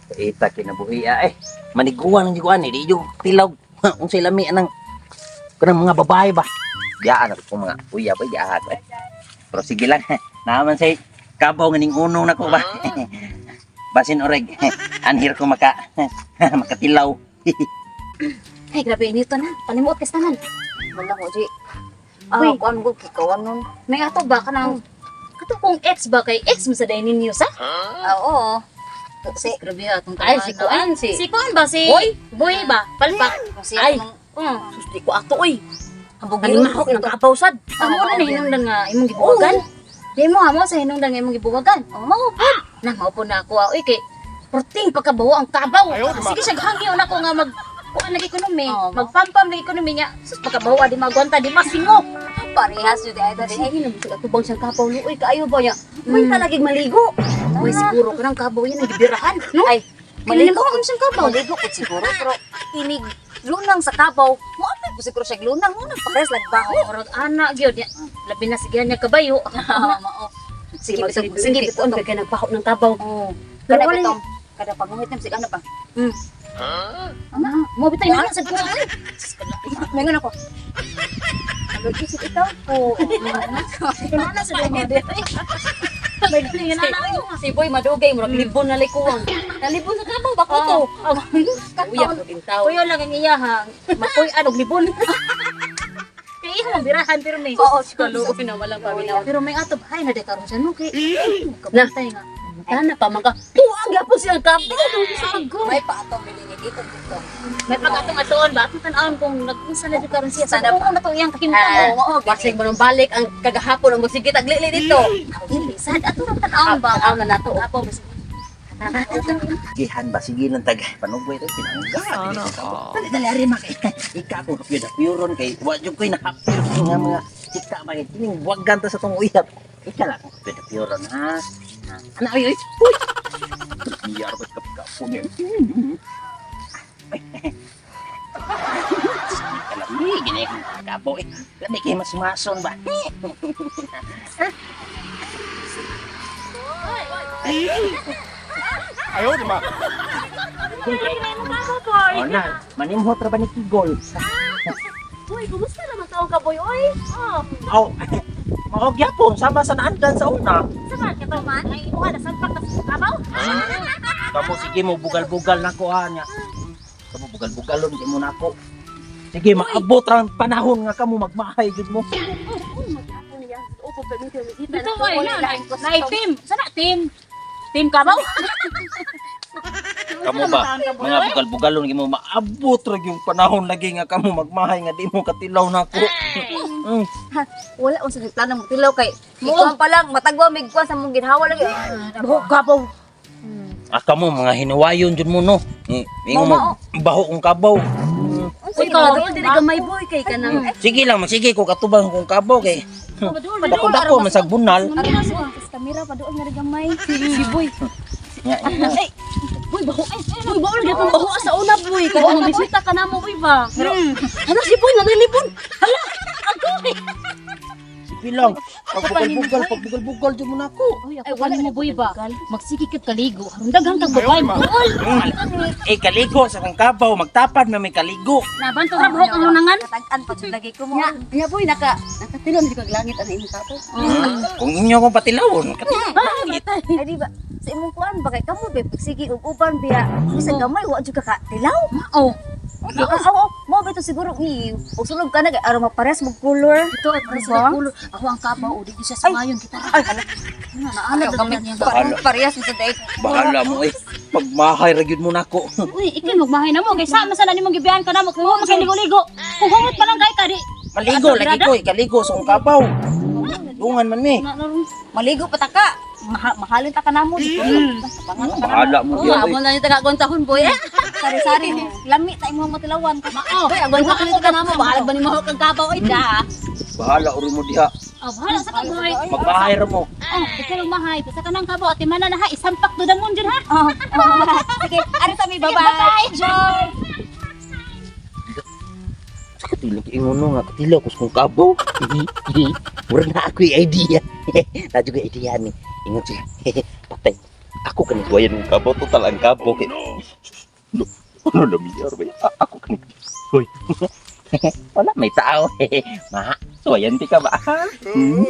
Ita kinabuhi eh. Maniguan ang jiguan eh. Di yung tilaw. Unsay lami anang kanang mga babae ba. Diyan ako mga uya ba diyan eh. Pero sige lang. Naman say kabaw nga ning unong nako ba. Basin oreg. Anhir ko maka makatilaw. Ay, grabe inito na. Panimuot kas tanan. Wala ko, Ji. Ah, Uy. kuan ko kikawan nun. May ato ba ka nang kato kung ex ba kay ex mo sa day ninyo sa? Ah, oo. Si, Grabe atong Ay, si Kuan si. Si Kuan ba si Boy? Boy ba? Palpak. si Ay. anong Sus, di ko ato oy. ambugiro. Kanimahok nang kaapaw sad. Amo na hinungdan nga imong gibuwagan. Di mo amo sa hinungdan nga imong gibuwagan. Oh, mao pod. Na mao po na ako ah. Uy kay perting pagkabawo ang kabaw. Sige siya hangyo na ko nga mag kuan lagi kuno mi. Oo, mao. Magpampam lagi kuno mi nga. Sus pagkabawo di magwanta di masingo. Parehas yun, ay, dali. Sige na bisag atubang siyang kapaw luoy kaayo ba niya. May talagig maligo. Uy siguro kanang kabaw yan ang gibirahan, no? Ay, maligo ang siyang kabaw. Maligo ko siguro, pero inig lunang sa kabaw. Mo ko siguro siya lunang, lunang parehas lagbaho. Murag ana gyud. Labi na sige niya kabayo. Ah, mao. Sige, bitong, sige, sige bitong. bitong kay nagpahok ng kabaw. Oo. Pero Kada wala- bitong, kada panguhit na, sige, ano pa? Ana, mo bitay na sa kuno. Mengon ako. Nag-isip ikaw ko. Ana sa damo. May galing na na. Si Boy madugay murag libon na likuwang. Nalibon sa kabaw ba ko to? Uya ko din tao. Kuyo lang ang iya ha. Makuy anog libon. Kay iya mong birahan pero may. Oo, Kaluoy na walang paminaw. Pero may atob ay na karon siya no kay. Na. Kapatay nga. Tana pa man ka. Tuang gyapon siyang kabaw. Sa paggo. May pa atong bilingin dito dito. May pag-atong atoon ba atong tan-awon kung nag-unsa na di karon siya. Sa Sana na to iyang kahimtang. Ah. Oo, oo, Basig mo nang balik ang kagahapon ang magsigit aglili dito. Dili sad ato rang tan-awon ba. Tanaw na nato. Apo basig. Gihan ba sige lang tag panugoy to pinangga. Dali dali ari maka ika ko kapyo da puron kay wa jud koy nakapyo nga mga chika ba kay kining buwagan ta sa tong uyab. Ika lang ko kapyo da puron ha. Ana ay ay. Uy. Biyar ba kap kapo niya. Kalami gini kapo eh. Lami kay mas mason ba. Oh na, manimhot ra ba ni Kigol? Boy, kumusta naman taong ka boy oy? Oh, Aw, mao gyapon sama sa naandan sa una. sama ka to man. Ay imuha na sampak na sa kabaw. Kamo sige mo bugal-bugal na ko ha niya. Kamo bugal-bugalon kay mo nako. Sige maabot ra ang panahon nga kamo magmahay gud mo. Dito oy na na team. Sana team. Team kabaw. Kamo ba mga bugal-bugalon kay mo maabot ra yung panahon lagi nga kamo magmahay nga di mo katilaw nako. Wala unsa sa plano mo tilaw kay ikuan pa lang matagwa mig kuan sa mong ginhawa lagi. Buhok kabaw. Ah kamo mga hinuwayon jud mo no. Ingon mo baho kong kabaw. Uy, kabaw diri gamay boy kay kanang Sige lang, sige ko katubang kong kabaw kay. Dako-dako man sa bunal. Sa kamera pa doon nga gamay. si boy. Nya, nya. Ay, boy baho ay, boy baho lagi pang baho sa una boy. Kay kung bisita ka namo boy ba. Hala si boy nanilibon. Hala, agoy. Sige lang. Pagbugal-bugal, pagbugal-bugal jud mo nako. Uy, ako wala mo boy ba? Magsige kag kaligo. Aron daghang kag babae buol. Eh kaligo sa kong kabaw, magtapad na may kaligo. Naban to ra buhok ang lunangan. Katag-an pa jud lagi ko mo. Nya, nya boy naka nakatilom di kag langit ang imong kapo. Kung inyo akong patilawon, katilawon. Ay di ba sa imong kuan ba kay kamo be sige ug uban biya bisan gamay wa jud ka katilaw. Oh, Oo, oo, mo ba ito siguro i ug sulog ka na kay aron mapares mo color. ito ay para sa ulo. Ako ang kabaw, o di siya sumayon kita. Ay, hala. Ano, naanad na Kami niya. Bahala. parehas mo sa daig. Bahala mo eh. Pagmahay ra gyud mo nako. Uy, ikay magmahay na mo kay sama sa nani mong gibihan ka na mo kung makaligo-ligo. Kung humot pa lang kay ka di. Maligo lagi ko eh, kaligo sa kong kabaw. Dungan man mi. Maligo pa ta ka. Mahalin ta ka namo dito. Bahala mo Oo, diya. amo na ni taga kontahon boy. Eh. Sari-sari lami ta imong matilawan. Mao. Boy, agon sa ka namo bahalag ba ni mahok ang kabaw oy da. Bahala uri mo diha. Oh, bahala sa ka boy. Magmahay ra mo. Oh, ikaw magmahay. Basta ka nang kabaw, ati mana na ha, isampak do damon dyan ha. Oh, sige, ari sa mi bye-bye. Bye. Sa katilang kay ingon nga katilaw ko sa kong kabaw. Mura na ako yung idea. Tadyo ko idea ni. Ingon siya. Patay. Ako kani tuwayan ng kabo, total ang kabo. Kay, no, ano lamiyar ba? Ako kani. Hoy. Wala, may tao. Ma, suwayan di ka ba? Hmm?